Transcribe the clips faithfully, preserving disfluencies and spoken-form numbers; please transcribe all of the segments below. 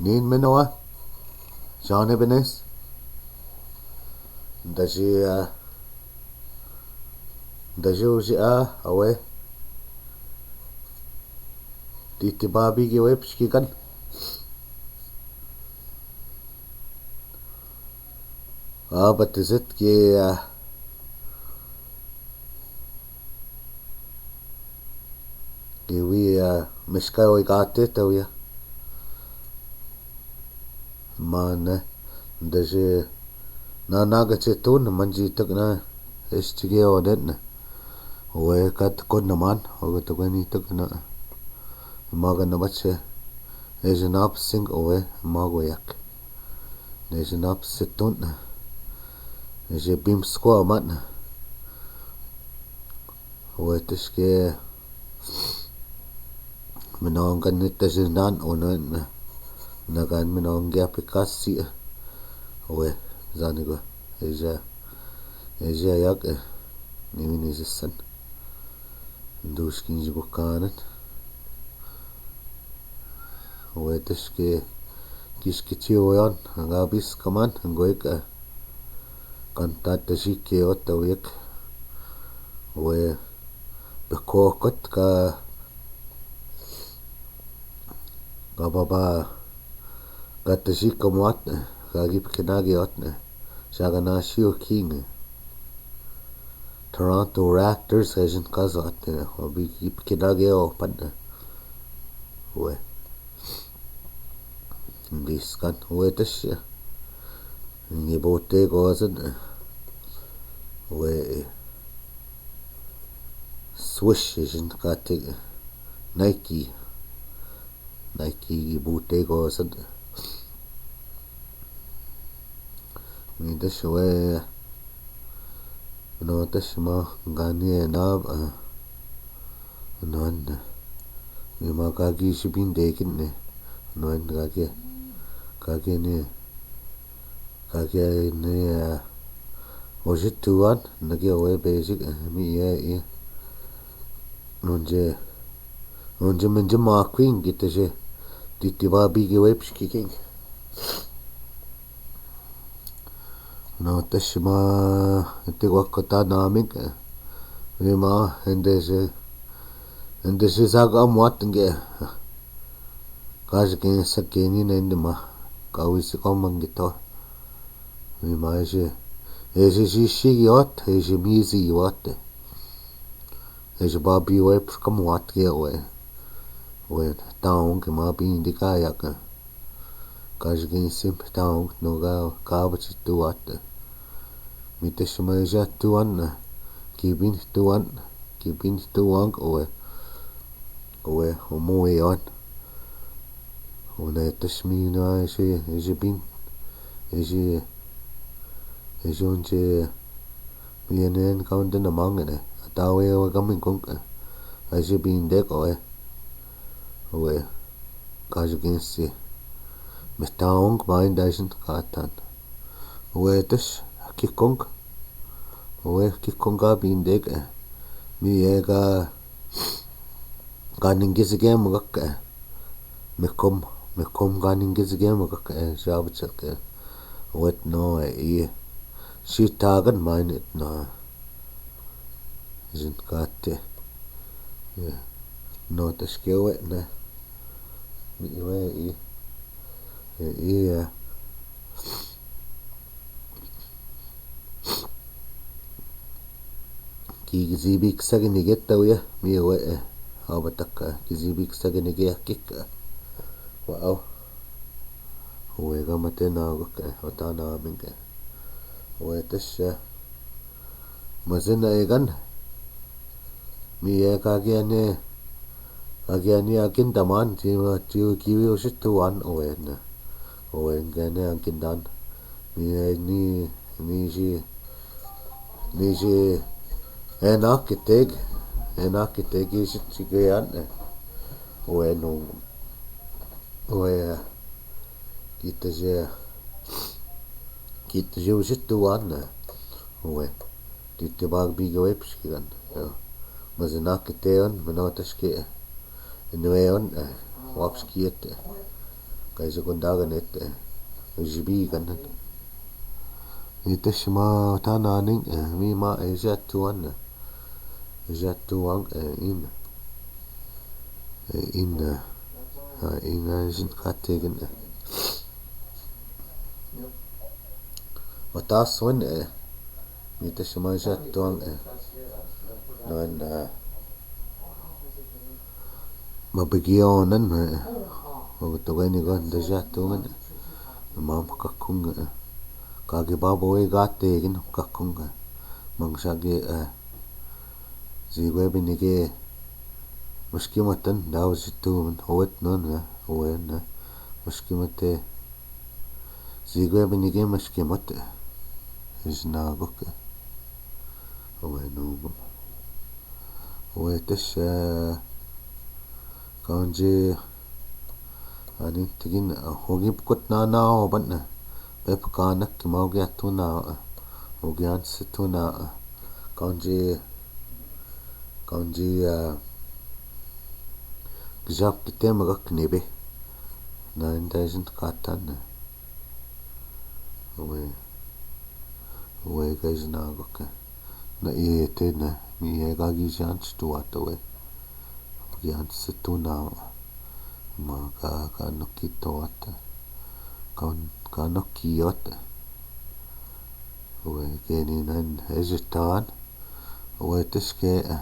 Nin minowa, John Ebenes. Ndaji, a, ndaji oji a, awe. Titi babi gi we pishkikan. A, batizit gi, a, gi wi, a, mishka we gate tawia. Mane, ndaji, na, na gate tun, manji tak na, esti gi onen. We kat kon naman, we kat kon ni tak na. Maga na bache, eji nap sing we, mago yak. Neji nap situn, eji bim skwa man. We tishke, minong kan ni taji nan onan, na kan minong gi aplikasi. We, zani go, eji, eji yak, ni wini jisan. Ndush kinji go kanan. We tishke, kishkiti oyan, nga bis kaman, ngoy ka. Kanta tishke ot awik. We, bekokot ka, ka baba, ka tishke mwat, ka gip kinagi ot. Siya ka na siyo king. Toronto Raptors, eji kazat, o bi gip kinagi o pan. We. Diskan, we tish. Ngi bote gozan. We. Swish, eji kate. Nike. Nike gi bote gozan. Mi tish we. No tish ma gani e na, a. Noan. Mi ma kagi si binde kin ne. Noan kagi. Kagi ne. Kagi ne, a. Oji tuan, nagi we basic, a, mi e, e. Nonje. Nonje menje ma kwing gita je. Titi babi gi we pishkiking. No, tashima, ti wakota naming, e. Rima, ende je, ende je zaga amwat nge. Kaji ken sa keni na ende ma. Kawi si komang gito. Rima, eje, eje ji si yot, eje mizi yot. Eje babi we pkamwat ge we. We, taong ke ma bindi kayaka. Kaji ken sim taong no ga kaba si tuat. Mi tashima eje tuan, kibin tuan, kibin tuan we. We, omo we on. One tashimi na eje, eje bin, eje, eje onje, mi enen kaunde na mangene. Atawe we kaming kong, eje bindek we. We, kaji ken si. Mi taong main dasin katan. We, tash, kikong. We, kikong ka bindek, e. Mi e ka, ka ningis game kak, e. Mi kom, mi kom ka ningis game kak, e. Jab chak, e. Wet no, e, i. Si tagan main it no. Jin kate. Ye. No, taske we, ne. Mi we, i. E, i, e. Ki, ki zibik sa ki nigit taw ya, mi we, e. Aw batak, e, ki zibik sa ki nigit kik, e. Wa aw. We ka mate na gok, e, ota na ming, e. We tasya. Masin na egan. Mi e kagi ane, kagi ane akin daman, ti, ti kiwi osi tuan, owen. Owen gane akin dan. Mi e ni, ni si, ni si, ena kiteg, ena kiteg si tigean, e. Owen, owen, kita si, kita si osi tuan, e. Owen. Titi bag bigi we pishkigan. Yo. Masin na kiteon, mano taske. Inueon, e, wapskiet, e. Ese kondaganete, ese biganen. Ite sima tananing, eh, mi ma ese atuan, eh. Ese atuan, eh, in. Eh, in, eh, ah, in, eh, sin kategen, eh. Wataswen, eh. Ite sima ese atuan, eh. Nan, eh. Mabagay o nan, eh, o togeni ko ndasi ato ngan, eh, ma makakong, eh, kagi babo e gate gin makakong, eh, mangsagi, eh, sige binigi, maski matan daw situ man, owet non, eh, owen, eh, maski mate. Sige binigi maski mate. Ese nagok. Owe no. Owe tes, eh, kaunji, ani tigin, eh, hogi pukot nana oban, eh. Pepekanak ki maugi atuna, eh. Hogi ansi tuna, eh. Kaunji, kaunji, eh, gizap kite magak nibi. Na inda isin katan, eh. Owe. Owe, guys, na, okay. Na iye te na, mi iye kagi siyan situwat, owe. Owe, yan situna. Ma ka, ka noki towat. Ka, ka noki yot. Owe, keni nan, hesitan. Owe, teske, eh,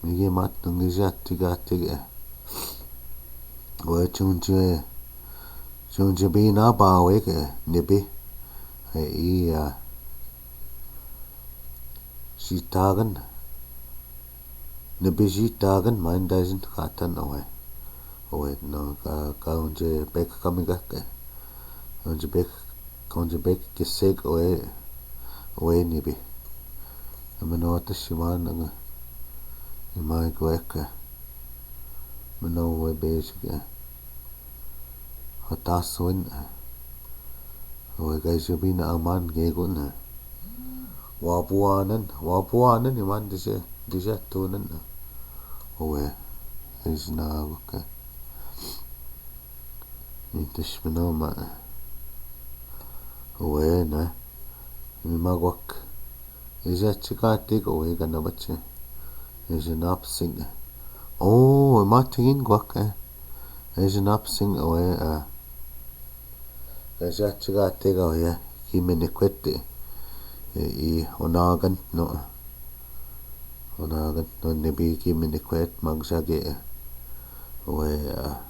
migi mat nungi siya tiga tiga, eh. Owe, chunje, chunje bina bawe ke, nibi. Eh, iya. Sitagan. Nibi sitagan, main dazin katan, owe. Owe, no, ka, kaunje bek kami kake. Kaunje bek, kaunje bek kisek owe, owe nibi. Meno ata siman nga. Imai kwek. Meno owe besik, eh. Ata soin, eh. Owe guys, bina aman gego na. Wabuanan, wabuanan iman dise, dise tunan. Owe, isna, okay. Intis minoma. Owe na. Imagwak. Ise chikatik, owe, kana bache. Ise napsing. Oh, ima tigin gwak, eh. Ise napsing, owe, ah. Ise chikatik, owe, ki minikwete. Eh, i onagan, no. Onagan, no, nibi ki minikwet, magsage, eh. Owe, ah.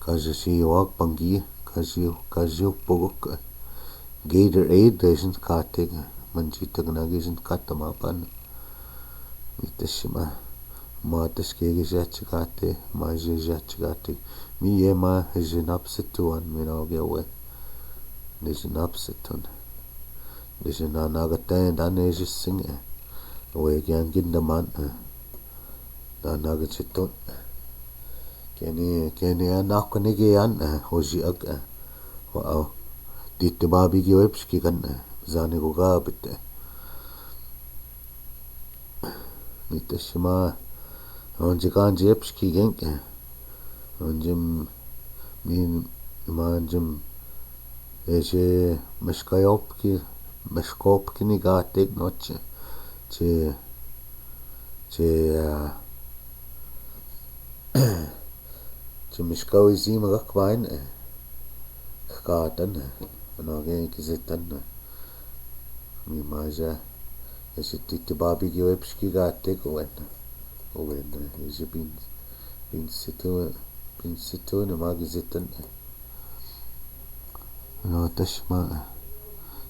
Kazi si wag panggi, kazi, kazi pogok. Gatorade, dai sin katik, manji tagna gi sin katamapan. Ite sima, ma teske gi siya chikate, ma ji siya chikate. Mi ye ma, isi napsituan, mi na oge we. Isi napsitun. Isi na nagate, dan isi sing, eh. We gi angin daman, eh. Dana gachitun. Keni, keni anak ko nigi an, eh, hoji ag, eh. Wa au. Diti babi gi webs ki kan, eh. Zani ko gabit, eh. Mita sima. Onji kanji webs ki geng, eh. Onji m-, min, manji m-, Ese meskayop ki, meskop ki ni gatik no che, che, che, ah, che meskaw isi magak bain, eh, kakatan, eh, ano ke kisitan, eh, mi maja, ese titi babi ki webs ki gatik wen, wen, eh, ese bin, bin situ, bin situ ni magi sitan, eh. Notas ma.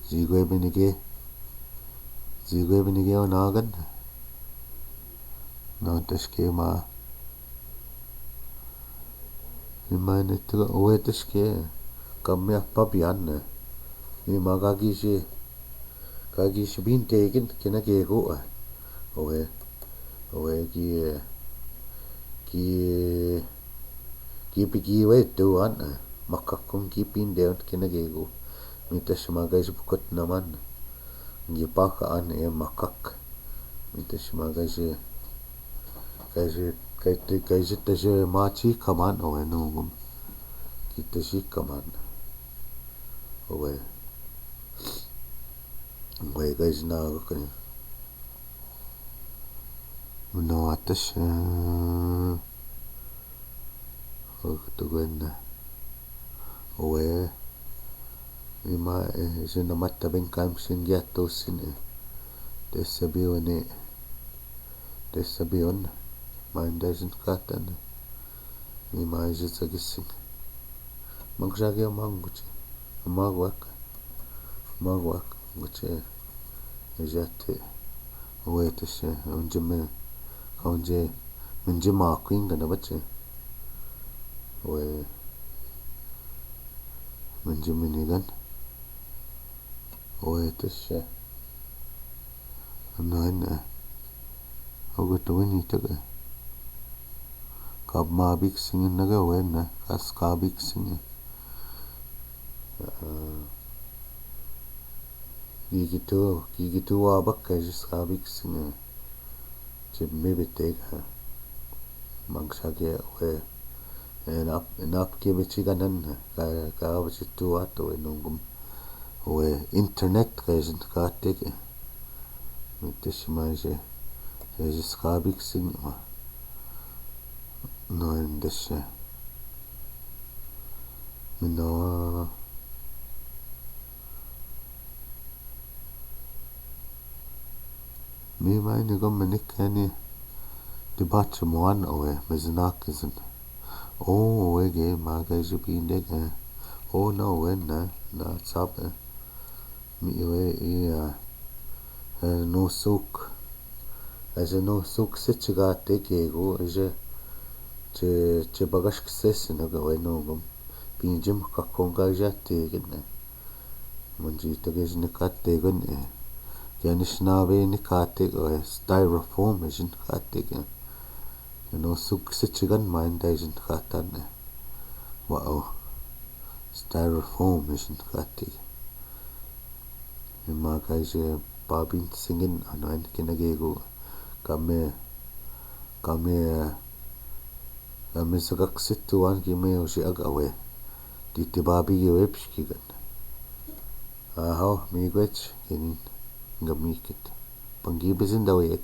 Zigwe binige. Zigwe binige o nagan. Notas ke ma. Imane tuga owe tas ke. Kami apa bian na. Ima kagi si. Kagi si binte kin kina ke ko a. Owe. Owe ki, ki, ki pigi we tuan, eh, makakong ki pinde on kina gego. Mita sima guys bukot naman. Gi pakaan e makak. Mita sima guys, eh, guys, guys, guys, tase machi kaman o enugum. Kite sikaman. Owe. Owe, guys, na, okay. Manoates, eh, owe, tugen. Owe. Ima, eh, sina mata ben kam sin giato sin, eh. Desabion, eh. Desabion. Main da sin katan, eh. Ima, eh, sisa gising. Mangsagi amanguchi. Amaguak. Amaguak. Nguchi. Ejate. Owe, tese. Onje me. Kaonje. Menje makuing kana bache. Owe. Menje menigan. Owe, tese. Ano ina. Ogo to wini taga. Kab ma big singin naga wena. Kas ka big singin. Gigitu, gigitu wa baka jis ka big singin. Jimmy betega. Mangsagi we. Enap, enap ke bechikanan. Ka, ka bechitu ato we nunggum. We internet ka jin ka teke. Mite sima je. Je jis ka big singin wa. No endese. Mino. Mi maini ko menik kani dibache moan owe, mezinak izin. O, owe ge, maga ije bindek, eh. O, no, owe, na, na, sab, eh. Mi iwe, i, eh, eh, no suk. Ije no suk se chigate gego, ije, che, che bagash kse sina ga we no gum. Pinjim kakonga ije te gene. Manji tege jine kate gene. Gene shinabe ne kate go, eh, styrofoam jine kate gene. No suk se chigan main da jine katan, eh. Wow. Styrofoam jine kate. Ima ka ije babin singin ano en kinagego. Kame, kame, kame sagak situan kime usi aga we. Titi babi ge we pishkigan. Aho, mi gwech, kinin, nga mikit. Panggi besin da we ek.